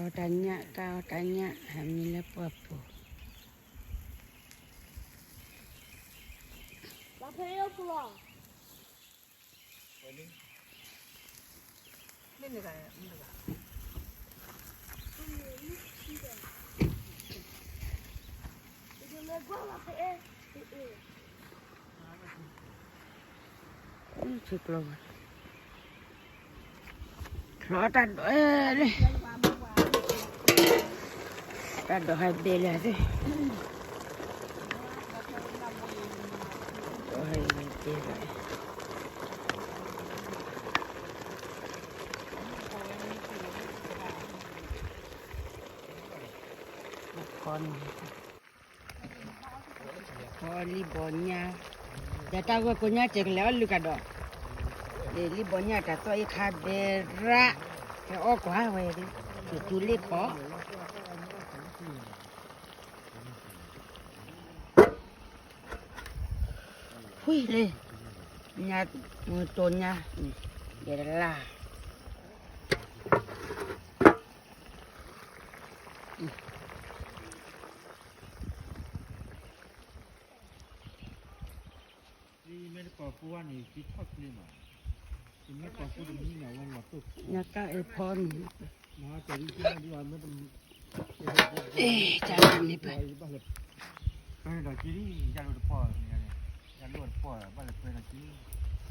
အီၣ်တၢ်ညၣ် ကၢ်အီၣ်တၢ်ညၣ် ဟဲမံလၢပှၢ်ပူၤ ထီၣ်တၢ်ဒိးလံ တၢ်ဒိးဟဲဘဲလၢသ့ၣ် ဒိးဟဲဘဲလၢ ဖီန့ၣ် ဖီလံဘီညါ ဒီးတၢ်ဂီၤကိးညါစဲးကလဲၤအီၣ်လုၢ်ကဒီး လံဘီညါတၢ်သီအ့ခါဘဲရၣ် ဟဲအီၣ်ကွၢ်ဝဲ ကၠူလ့ၣ်ခီ ဝံၤလံ ညါတိၢ်ညါ ယဲဒလၢ် မ့ၢ်တကိးကိးဝဲန့ၣ် ကထီၣ်ကျ့မး, မ့ၢ်ကိးကိးတမံၤန့ၣ် အဝဲလီၤတိၢ် ညါကၢ်အ့ဖီန့ၣ် တၢ်န့ၣ်ပၢ် နခိၣ်ဒီးဟး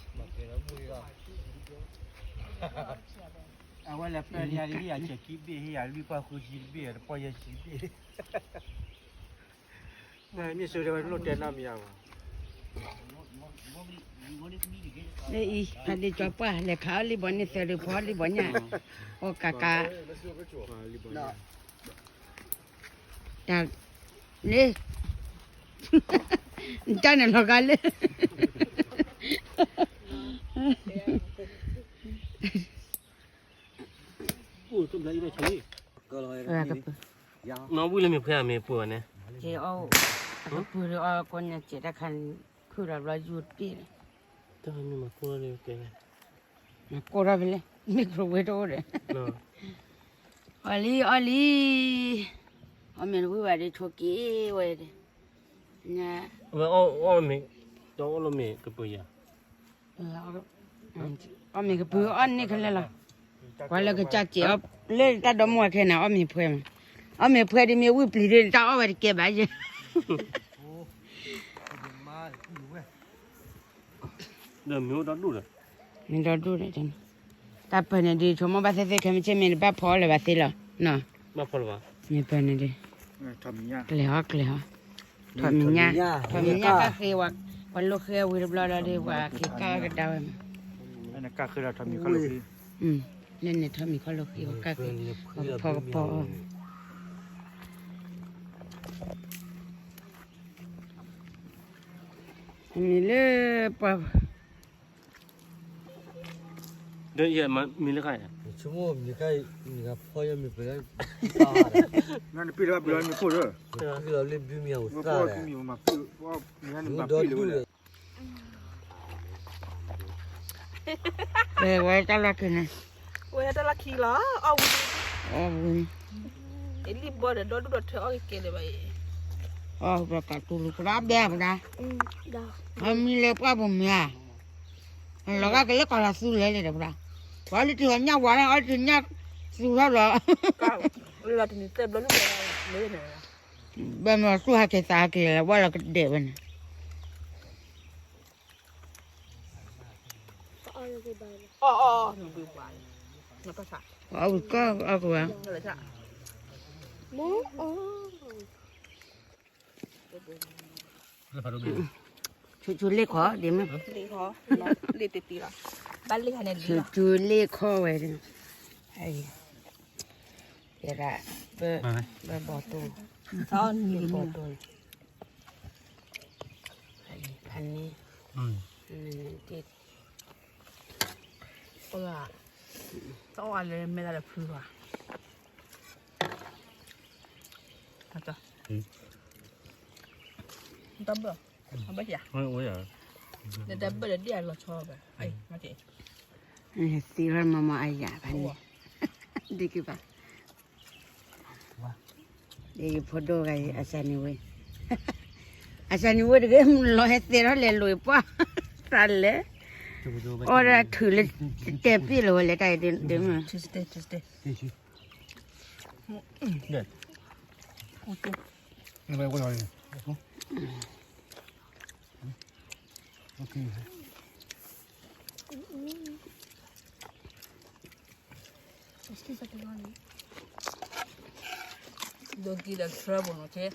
မံဒီးကၠိဒီးဒုး အဝဲလဲၤပၢနံၤယၤဒ်အဆဲးခံဘ့ၣ် ဟ့ၣ်ယၤလွံၢ်ပှၢ်ဃုဆံတဘ့ၣ် တပီၢ်ယဲၢ်ဆံတဘ့ၣ် မ့ၢ်ဆိဒဲးဝဲလိၣ်တဲနီတမံၤယၤဘၣ်. လၢအံၤ ဖးဒ့ကၠီပှၢ် လဲၤခးအီၣ်လံဘီန့ၣ်သၢဒုးဖီလံဘီညၣ် အီၣ်ကးကး တၢ် လၢ တၢ်န့ၣ်လီၤဂာ်လၢ နီၢ်ဝံၣ်လၢမ့ၢ်ဖှဲအမ့ၢ်ပှဲၤဝဲန့ၣ် အကပုၢ်ဒီးအီၣ်ကိးညါစဲးတၢ်ခါန့ၣ် ခုၣ်ဒီးဘျီယူၤတ့ၢ်လီၤ တၢ်မ့ၢ်မၤကိၢ်ထီၣ်လံကဲ မၤကိၢ်ထီၣ်ဖဲလဲၣ် မ့ၢ်ကျိၤဝဲတအိၣ်ဒီး အီၣ်လံအီၣ်လံ အီၣ်မ့ၢ်တဝံၣ်ဘၣ်ဒီးဆိးက့ၤဝဲဒီး အဝဲအီၣ်မ့ၢ် တအီၣ်လီၤမ့ၢ်ကပၢၤယၤ အီၣ်မ့ၢ်ကပၢၤအီၣ်န့ၢ်ခဲလၢာ်လီၤ ပှၤလၢကစၢ်စဲးအီၣ် လၢတၢ်ဒီမါဝၤခဲန့ၣ် အီၣ်မ့ၢ်ဖှဲမး အီၣ်မ့ၢ်ဖှဲဒ်မ့ၢ်ဝံၣ်ပျံၤဒ်တၢ်အီၣ်ဝဲတကဲဘၣ်ယဲ ဒီးမ့ၢ်အိၣ်ဒီဒူၣ်ဒီး မ့ၢ်ဒီဒူၣ်ဒီး တၢ်ပၢၢ်န့ၣ်ဒုး ဆိကမိၣ်ဘၣ်သ့ၣ်သ့ၣ်ခဲမုၢ်ဆ့ၣ်မ့ၢ်တဘၣ်ဖီအီၣ်လၢၤဘၣ်သ့လီၤ ဘၣ်ဖီလၢၤဘၣ် မ့ၢ်ပၢၢ်န့ၣ်ဒုး ကျဲၤအီၣ်ကျဲၤအီၣ် ထီၣ်မံၤညါ ထီၣ်မံၤညါကၣ်ဃ့ဝဲ ပှၤလိဃ့ဝံၤတဘျီဒီးဒုး ပှၤက့ၤကၣ်အီၣ်ကဒါဝဲမး လၢန့ၣ်ထီၣ်မံၤခီၣ်လိဃ့ ပှၤကၣ်ဃ့ ပှၤကဖီကဖီအီၣ် မ့ၢ်လၢပှၤ ဒီးယမ့ၢ်လၢခါယၤ ဆိကမိၣ်မ့ၢ်ခါ မ့ၢ်ဂၤဖီယမ့ၢ်ပှဲၤ နပ့ၢ်လၢဘၣ်ပ့ၢ်လီၤမ့ၢ်ခိၣ်လၢ ပ့ၢ်လီၤလၢဘုမ့ၢ်အဝဲသၣ်ဒီး မ့ၢ်ဒီဒူၣ်ဒီး ဝဲတၢ်လီၢ်ခံန့ၣ် ဝဲတၢ်လီၢ်ခံလီၤ အီၣ်ဝံၤ အီၣ်ဝံၤ အလံၣ်ဘီဒီးဒီဒူၣ်ဒီးထၢအီၣ်ကကဲလၢၤဘၣ်အံၤ အီၣ်ဒီးကတူၢ်လူကဒါဘဲပဒါ အမံလၢပှၢ်ပူၤမ့ၢ်ဧါ လီၤဂာ်ကလၢကီၢ်လီၤသူလဲၣ်လဲၣ်ဒီးပဒါ ပှၤလၢတံၢ်လီၤညၣ်ဝါန့ၣ် အီၣ်တံၢ်ညၣ်သူထီၣ်လီၤ လီၤတနံၤသၢဘျီလၢ ဘၣ်မ့ၢ်သူဟဲက့ၤသးဟဲက့ၤလၢဝဲလီၤကဒဲးဝဲန့ၣ် အီၣ်ဝံၤကီၢ်အီၣ်ကဝဲ ဆူဆူလ့ၣ်ခီ ဒ်မ့ၢ် ဆူဆူလ့ၣ်ခီဝဲ ယဲဒၣ် ဘၣ်ဘီတူ ဘီတူ ဖးန့ၣ် တအီၣ်လၢမဲာ်သးဒီးဖုဘၣ် တဘၣ် အဘၣ်ယၤ ဒီးတၢ်ဘၢၣ်ဒီးဒ်အလီၤဆီဘၣ်, သ့ထီၣ်မၤမၤအယၤဘၣ်န့ၣ်, ဒ်ကဘၣ်, ဒ်ကဖိဒိၣ်ဂၤအံၤ အစၢနံၤဝဲ, အစၢနံၤဝဲတဂ့ၤ လီၤဟဲသ့ထီၣ်လဲၤလိာ်ပှၢ်, တၢ်လဲၤ, အီၣ်ဒၣ်ထုးလၢ, တဲပ့ၣ်လီၤဝဲလဲၣ် တၢ်အံၤဒ်မုၢ် Don't give them trouble, okay?